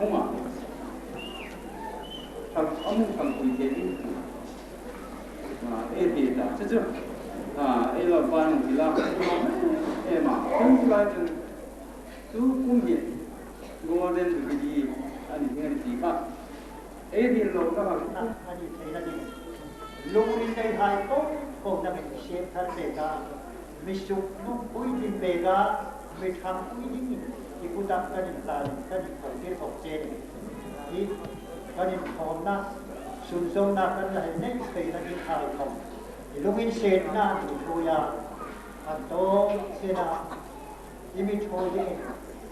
hunga tha amu thang pui the ding e ti ta chu chu e lo pa nung ti la e ma chung chu lai chun chu kum hi golden jubilee ani hing ani ti kha e din lo na ha ani thei na ding lungin nei hai ko ko na min siam thar pe ka mi suk nung pui din pe ka mi thang pui ding i kutak kan in hlan kan in ko tir bawk che ni i kan in thawm na sun zawm na kan la hei nei thei na ding hai khom i lungin set na an tu thu ya an to se na i mi thawi ding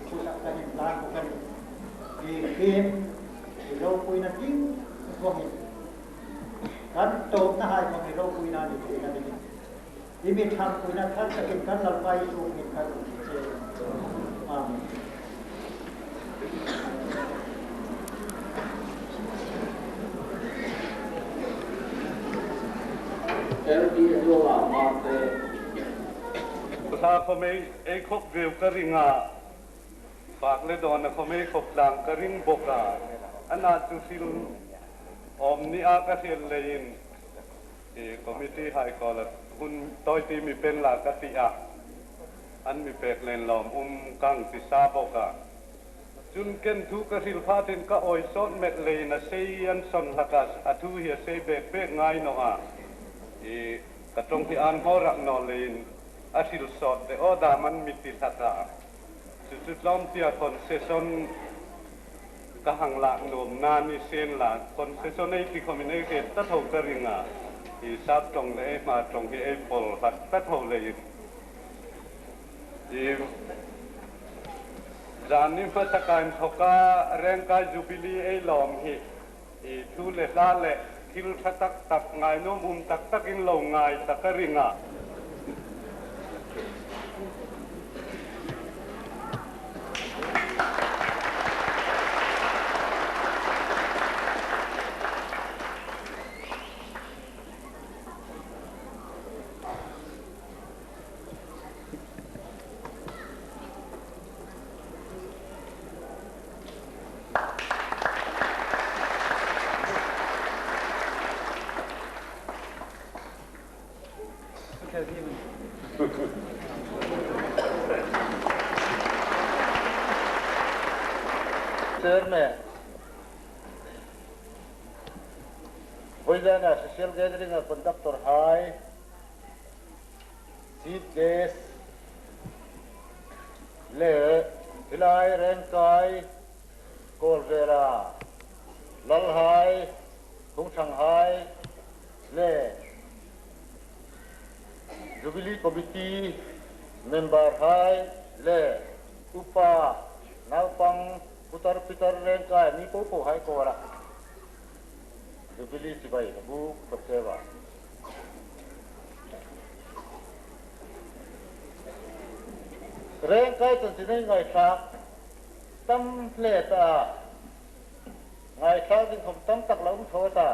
i kutak kan in hlan ko kan i kim i ro pui na ding ruangin kan tawp na hai khom i ro pui na ni thei na ding i mi thang pui na thar takin kan lalpai su min kan che. Amen. LD Zola Marte Hla khomei ei khop veu ka ringa pak le don na khomei khop tlang ka ring boka ana chu sil om ni a ka thel lein e committee hai ko la hun toy ti mi pen la ka ti a an mi pek len lom kang ti sa boka chun ken thu ka sil pha tin ka oi sot met lein a sei an son lakas a thu hi sei bek bek ngai no a e ka tong hi an ho rak no lein a sil sot de o da man mi ti thaka chu chu tlom tia concession ka hang la nom na ni sen la concession ei ti khomin ei he ta tho ka ringa i sap tong le ma tong hi ei pol hat ta tho le i zan ni fa sakan thoka reng ka jubilee ei lom hi i thu le hla le thil tha tak tak ngai nom tak tak in lo ngai tak ringa Chairman, Boyzana Social Gathering a conductor high, Chief Guest, Le Hilai Rengkai, Kolvera, Lalhai, Hung Shanghai, Le Jubilee Committee Member Hai, Le Upa, Naupang, Putar Pitar Rengkai, Ni Po Po Hai Kora. Jubilee Sibai, Bu Pachewa. Rengkai chan sinai ngai tha tam hle ta ngai tha ding khom tam tak la tho ta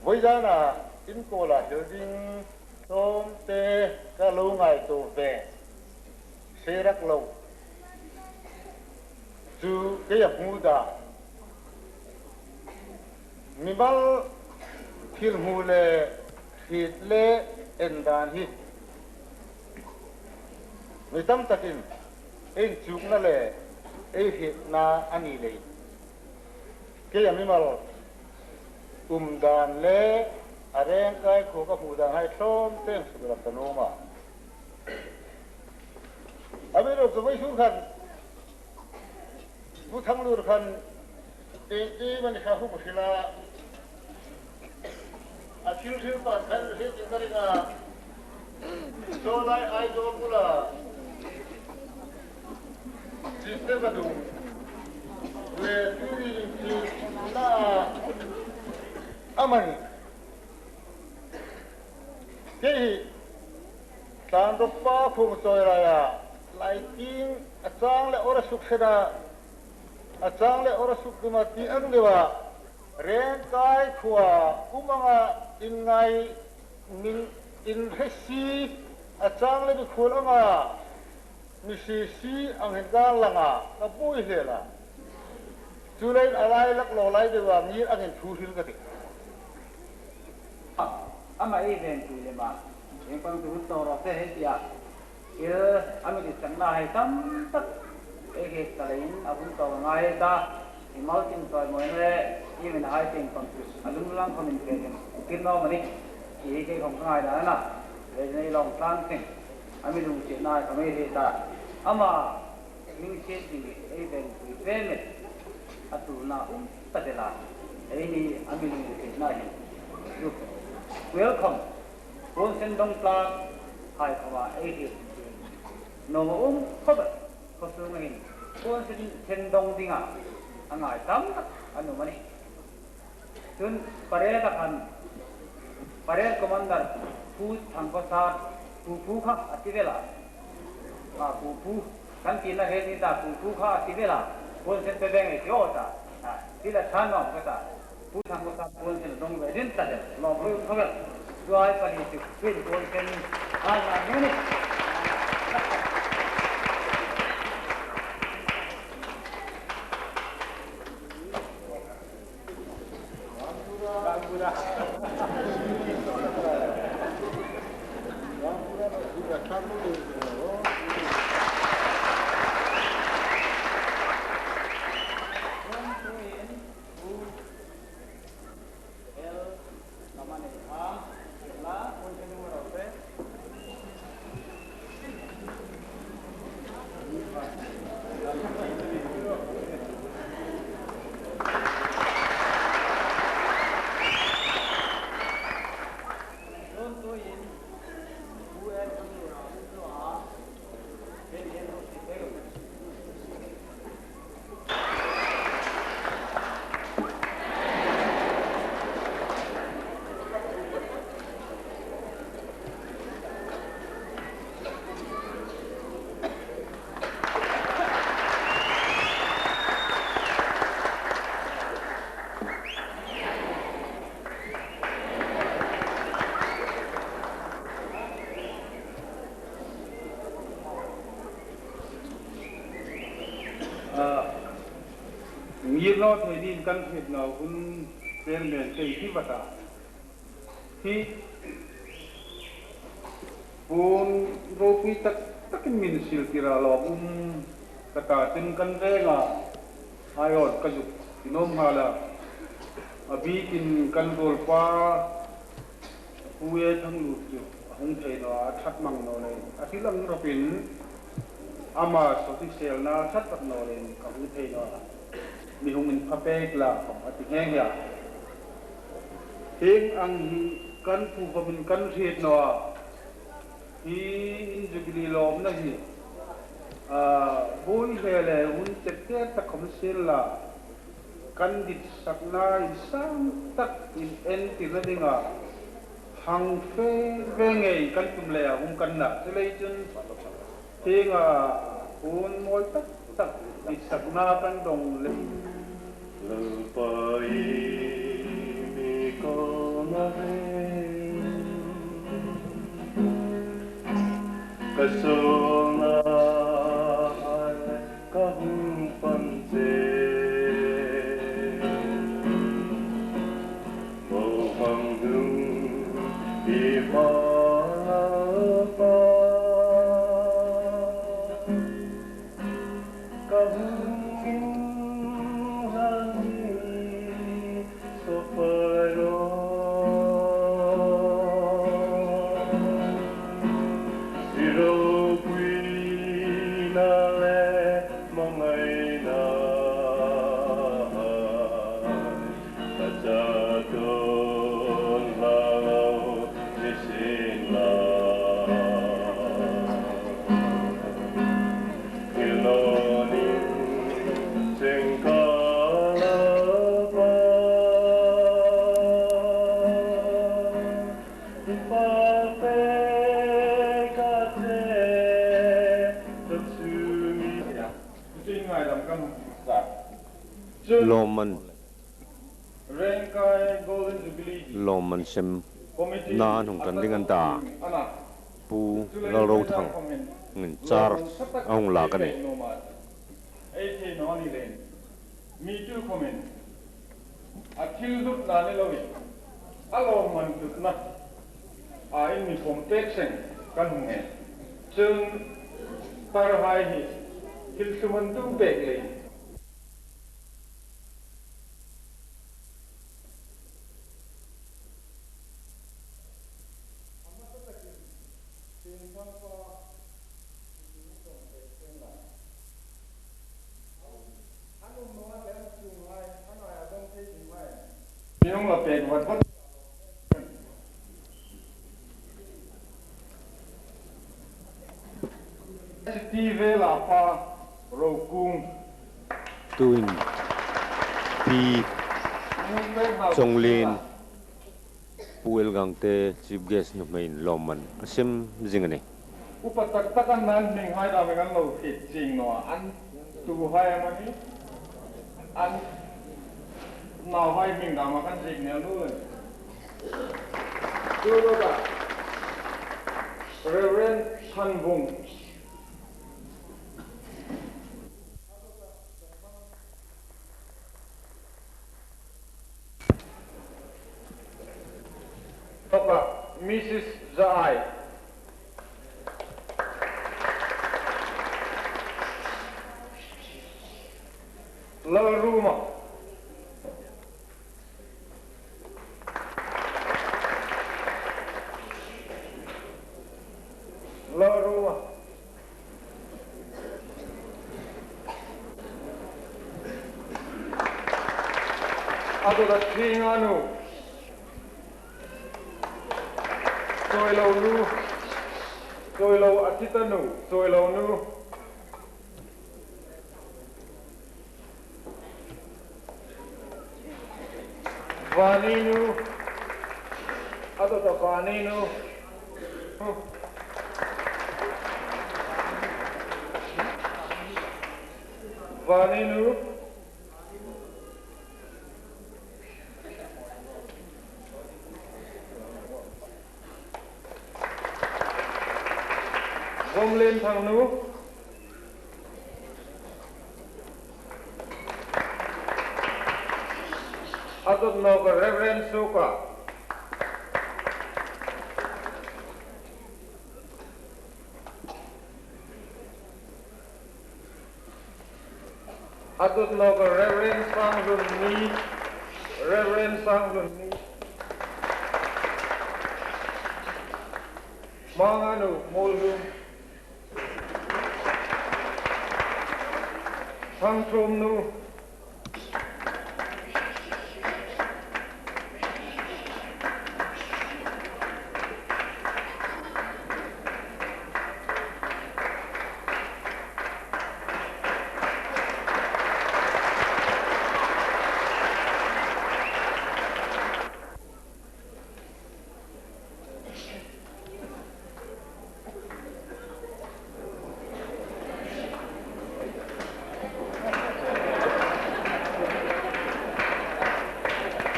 với ra là in cô là hiểu ding tôm tê ka lo ngai tu ve se rak lo chu ke ya mu da mi bal thil mu le thit le en dan hi mi tam takin en chuk na le ei hit na ani le ke ya mi mal dan le a reng kai khu ka mu dan hai thom ten su la tanu ma abi ro ko mai su khan bu thang lur khan e e man kha hu phila a thil thil pa khan he jing kari na so lai ai do pula jiste ba du le tu ri ti na aman ke hi tan do pa khung choi ra ya lai ting a chang le ora suk sena a chang le ora suk duma ti ang lewa ren kai khua umanga in ngai min in hesi a chang le bi khul anga Mi si si ang hin ka langa ka pui hle la. Chu lein a lai lak lo lai deuh a ngir angin thu hril ka ti. Amah ei ven pui lem a, eng pang chu hun tawh rawh se hei tia thil a mi tichakna hei tam tak ei hi ta leiin a hun tawh ka ngai ta. I maltin chawimawi leh i min hai ting pang chu a lung lang khawm in ve ding tir nawm a ni tih hi kei khawm ka ngai dan a na. Reginei lawng tlang thing a mi lung chih na ka mei ri ta. Amah hming chhiat ding ei ven pui ve met a tulna um ta tel a, hei hi a mi lung chih na hi chu welcome pawn sen dawng tlang hai khawm ah ei hir nawm a um khawp a, khawchhung a hin pawn sen dawng ding ah a ngai tam tak an awm a ni. Cun parade ah khan parade commander Pu Thangkawsar Pu Pu kha a ti vel a, ah Pu Pu kan tinak he ni ta Pu Pu kha a ti vel a, puansen pe ve ngei si aw ta, ah thil a tha nuam ka ta, Pu Thangkawsar puansen a dong ve din ta del, lawm ru kho vel, cuai pali cu Queen puansen aa ngai ding a ni. Ngirno theidin kan hrit no hun chairman te hi vata hi Pun ropui tak takin min sil tir a lawm um ka ta cun kan veng ah aiawt ka zuk ti nawm hnga la. A bik in kan rawlpa Pu E Thang Lut cu a hung thei naw a that mang naw le a thil ang rop in amah sotiselna that tak naw len ka hung thei naw mi hung in phapek la khom a ti nghe nghe. Hing ang hi kan phuhom in kan hriat naw hi in Jubilee lawmna hi bawi hle le hun tette tak khom sil la kan dit sakna in sang tak in entirna dingah hang fe ve ngei kan tum le a hung kan na chulei cun hinga hun mawi tak tak dit sakna kan dong le. Lalpa i mi kawng a reng, ka sualnak ka hung panh che. Mauhang hnung i hma Lalpa, ka hung in hlanmi sawhpai law. I ropuinak le mangaihnak ka ca tawn hlah lo ni sin lai. Philhloin cheng ka Lalpa, i pa pek a che ka chung i. Cutin ngailam kan hung sak. Cun Lawmman Rengkai Golden Jubilee lawmman sem Committee na an hung a ṭan ding an tlazo ta. ding an ah. Pu Lalrothang in charge a hung lak a ni. A hmasa takin Sengthang pa i sawm pek seng lai. An um nunga le an chung hai, an ai a dong thei ding hai. Minung la pek vat vat a lawm em em. ST Vela pa Rokung. Tuin Pi Chonglin. Pu Elgangte Chief Guest hnuhmeiin lawmman a sem zing a ni. Upa tak tak an nan hming hai dah vek an lo hrit ching no a, an tu hai a mani, an nau hai hming dah mah kan zik nel nul a ni. Chu dawtah Rev. Thanvung. Tawkah Mrs. Za-ai. Lalruma. Lalruma. A dawt a ṭhing a nu. Cawi lo nu. Cawi lo a thit a nu. Cawi lo nu. Vani nu. A dawt a Vani nu. Vani nu. Vom Len Thang nu. A dawtnak Rev. Suka. A dawtnak Rev. Sang Hlun Ni, Rev. Sang Hlun Ni. Manganu Mawlhlum. Thangthum nu.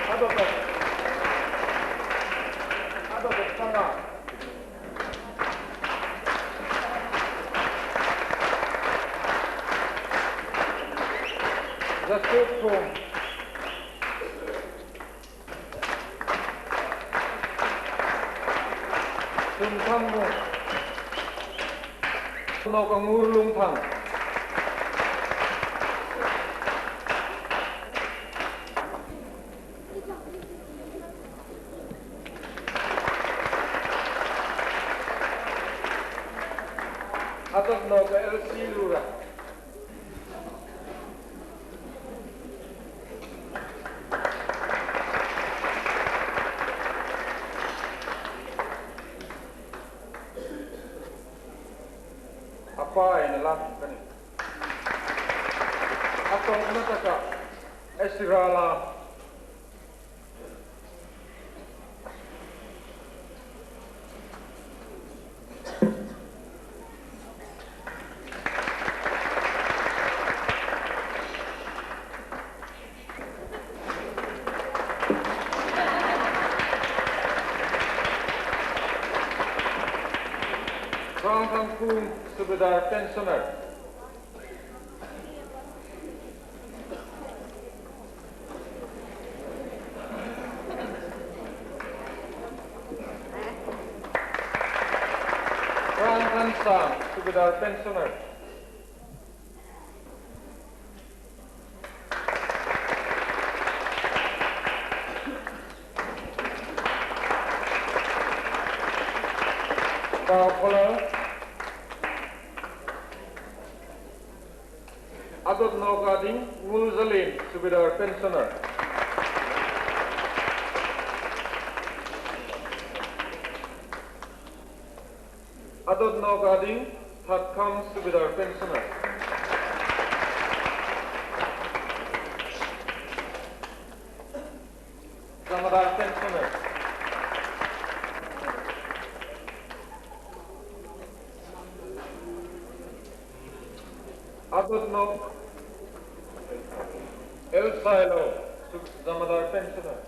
A dawt tang ah Zasuk thum. Sumthang nu. Nok a ngur lungthang. A dawtnak a LC lura. A pa in a lak kan i. A tawk na takah Esirala Hrangthangkhum, Subedar Pensioner. Hrangthansang, Subedar Pensioner. Pawkhalar, Adot Nawka ding Ngulzalin, Subedar Pensioner. Adot Nawka ding Thatkham, Subedar Pensioner. Jamadar Pensioner. Adot No El Silo, Jamadar Pensioner.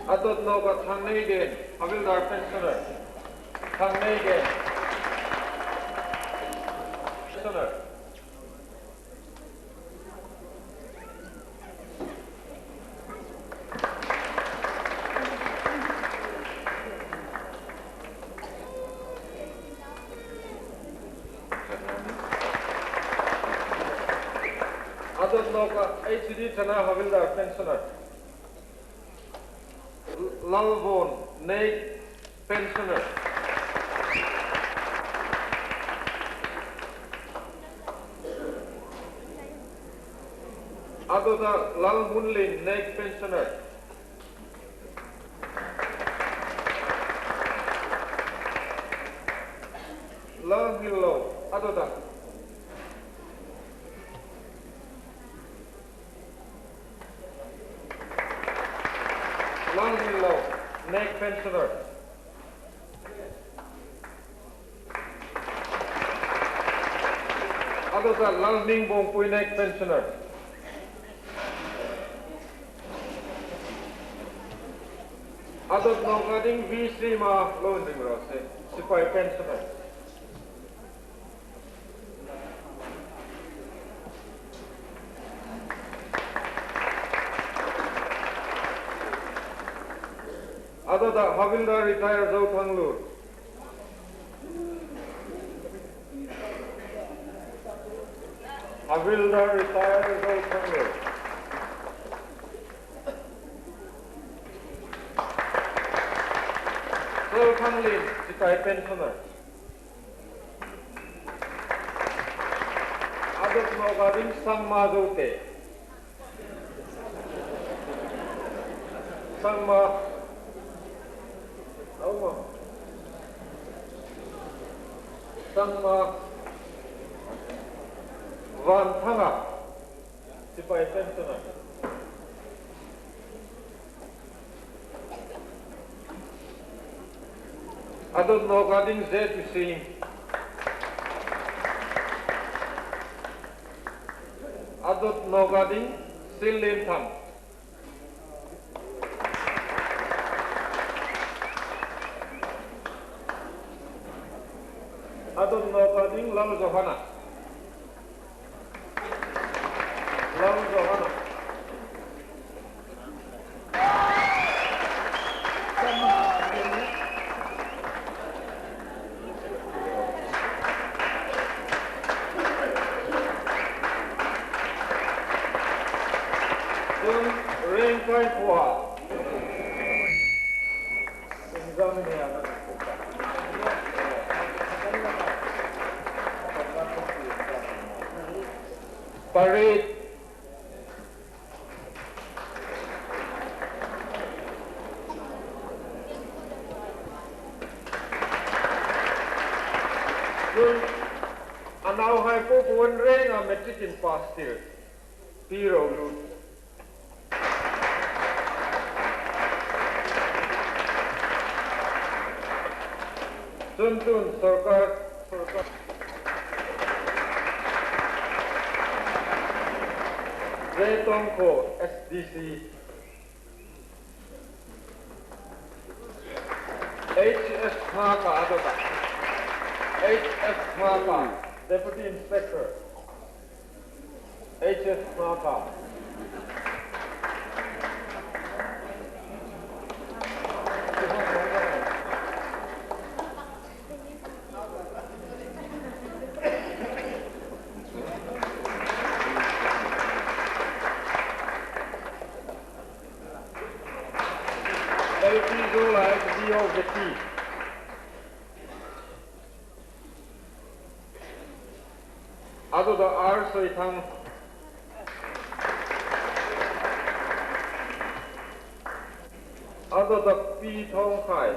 Adot Noga Thangnegen, Havildar Pensioner. Thangnegen. Pensioner. Adot Noga HD Chana Havildar Pensioner. Lalvon Naik Pensioner. Adoda Lal Munlin Naik Pensioner. Lal Hillo Adoda. Lal Hillo Naik Pensioner. Adoda Lal Ningbong Pui Naik Pensioner. Adot Nongading V. Srima Londing Rose, Sipai Pensioner. Adoda Havildar Retire Zothanglur. Havildar Retire Zothanglur. Zothanglin, Sipai Pensioner. Adot Nogading Sangma Zote. Sangma. Sangma Van Thanga, Sipai Pensioner. Adot Nogading Z Singh. Adot Nogading Silin Thang. Adot Nogading Lal Johana. Lal Johana. Parade. Anaw hai po puan reng a metric in past year. Piro lut. Tun Sarkar Sarkar. J Tongko SDC HS Maka Adota HS Maka Deputy Inspector HS Maka LP Zola SDO Veti Adoda R Soithang Adoda P Thong Khai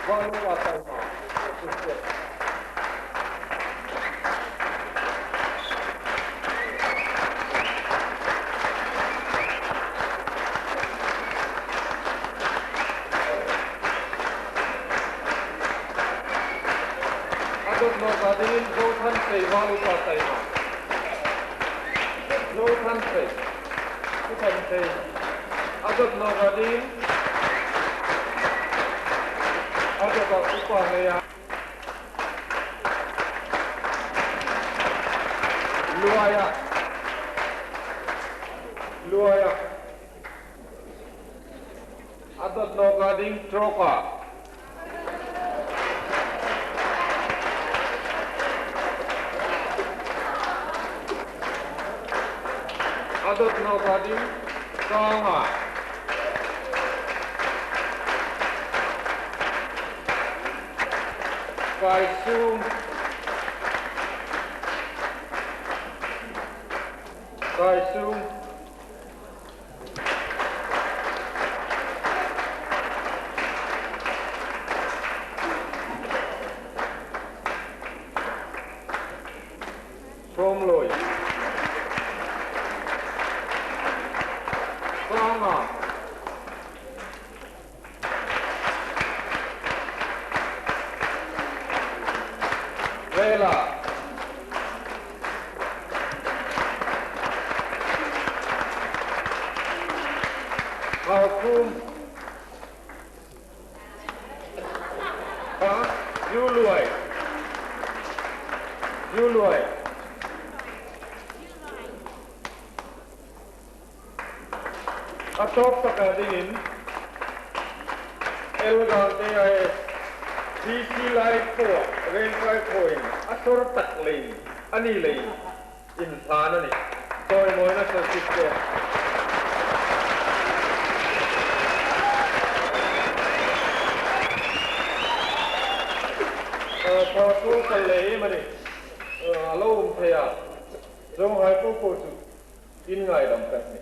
Valu Ataima Adot no Kadin Zo Than Sei Valu Ataima Zo Than Sei Zo Than Sei Adot no Kadin Adot Upa Nea Luaya Luaya Adot no Kadin Troka Adot no Kadin Sanga Kai Sum Kai Sum From Loi Sanga Vela Hau Kum Ha Du Luai Du Luai Atop takadingin Elgang te ai DC Lai po Ren Lai po in Asor tak lein ani lein in thana ni Toy moi na certificate Thọ tu ka lei mà ni alo um thaya zong hai pu pu chu in ngai dam ka ni.